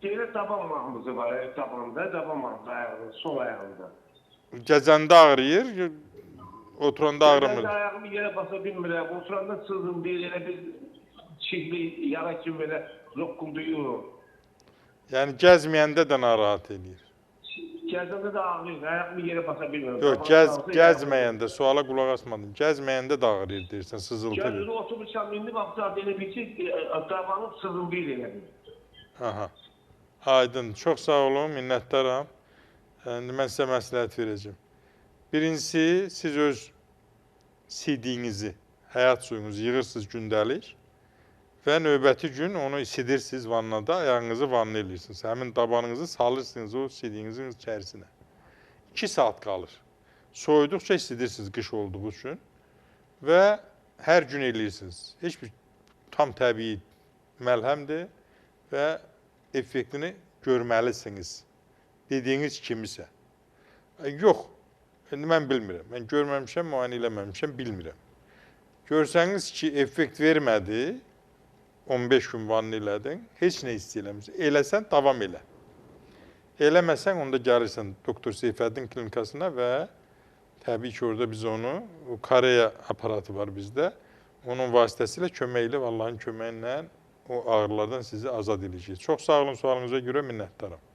Elə daban ağrısı var, dabanda, daban ağrısı ayağında, sol ayağında. Gəzəndə ağrıyır, oturanda ağrımır. Gəzəndə ayağımı yerə basa bilmirəm, oturanda sızıldayır, elə bir çirkli yara kimi belə zoqqulduyur. Yəni gəzməyəndə də narahat eləyir. Gəzəndə də ağrıyır, ayağımı yerə basa bilmirəm. Yox, gəzməyəndə, suala qulaq asmadın. Gəzməyəndə də ağrıyır deyirsən, sızıltı verir. Gəzəndə oturmuşam, indi baxacaq, elə bir ki, dabanım sızıldayır elə bir. Aha. Aydın, çox sağ olun, minnətdaram. İndi mən sizə məsləhət verəcəm. Birincisi, siz öz sidiyinizi, həyat suyunuzu yığırsınız gündəlik və növbəti gün onu isidirsiniz vannada, ayağınızı vanna eləyirsiniz. Həmin dabanınızı salırsınız o sidiyinizin içərisinə. 2 saat qalır. Soyuduqca isidirsiniz qış olduğu üçün və hər gün eləyirsiniz. Heç bir tam təbii məlhəmdir və effektini görməlisiniz. Dediyiniz kimisə. Yox, indi mən bilmirəm. Mən görməmişəm, müayinə eləməmişəm, bilmirəm. Görsəniz ki, effekt vermədi, 15 gün vanna elədin, heç nə hiss eləmirsən. Eləsən, davam elə. Eləməsən, onda gəlirsən Doktor Seyfəddin klinikasına və təbii ki, orada biz onu, o Koreya aparatı var bizdə, onun vasitəsilə, kömək ilə, Allahın köməyi ilə o ağrılardan sizi azad edəcəyik. Çox sağ olun, sualınıza görə minnətdaram.